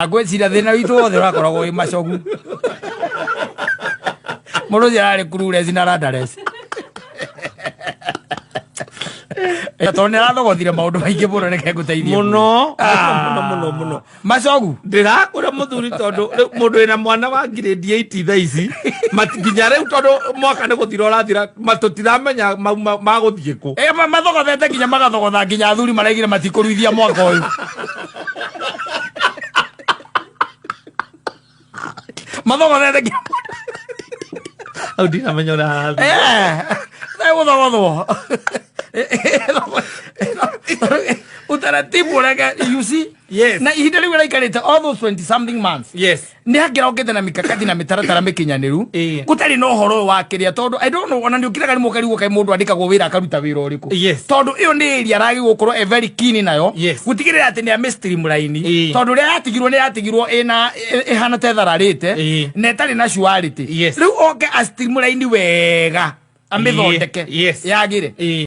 Ngwĩciria thĩna witũ wothe ũrakoragwo wĩ macogu. Mũndũ ũcio ararĩ clueless na rudderless. Tondũ nĩ arathogothire maũndũ maingĩ mũno, reke ngũteithie. Mũno. Ah. Mũno mũno mũno. Macogu. Ndĩrakwĩra mũthuri, tondũ rĩu mũndũ wĩna mwana wa grade 8 thaa ici nginya rĩu, tondũ mwaka nĩ gũthira ũrathira, tũtiramenya magũthiĩ kũ. Eh, mathogothete nginya magathogotha nginya athuri maraigire matikũruithia mwaka ũyũ. Mathogothete nginya Hau ndiramenya ũrĩa harathiĩ. Eh, gũthogothwo utaratibu ũrĩa, you see. Na ihinda rĩu ĩraikarĩte all those 20 something months, nĩ angĩrokĩte na mikakati na mĩtaratara mĩkinyanĩru, gũtarĩ na ũhoro ũyũ wa kĩrĩa, tondũ I don't know, ona nĩ ũkiraga rĩmwe ũkarigwo kaĩ mũndũ andĩkagwo wĩra akaruta wĩra ũrĩkũ. Tondũ ĩyo nĩ area aragĩrĩirwo gũkorwo e very keen nayo, gũtigĩrĩra atĩ nĩ amĩ streamline, tondũ ũrĩa yatigirwo nĩ yatigirwo ĩna ĩhana ta ĩthararĩte na ĩtarĩ na surety. Rĩu oke a streamline wega, amĩthondeke yagĩre.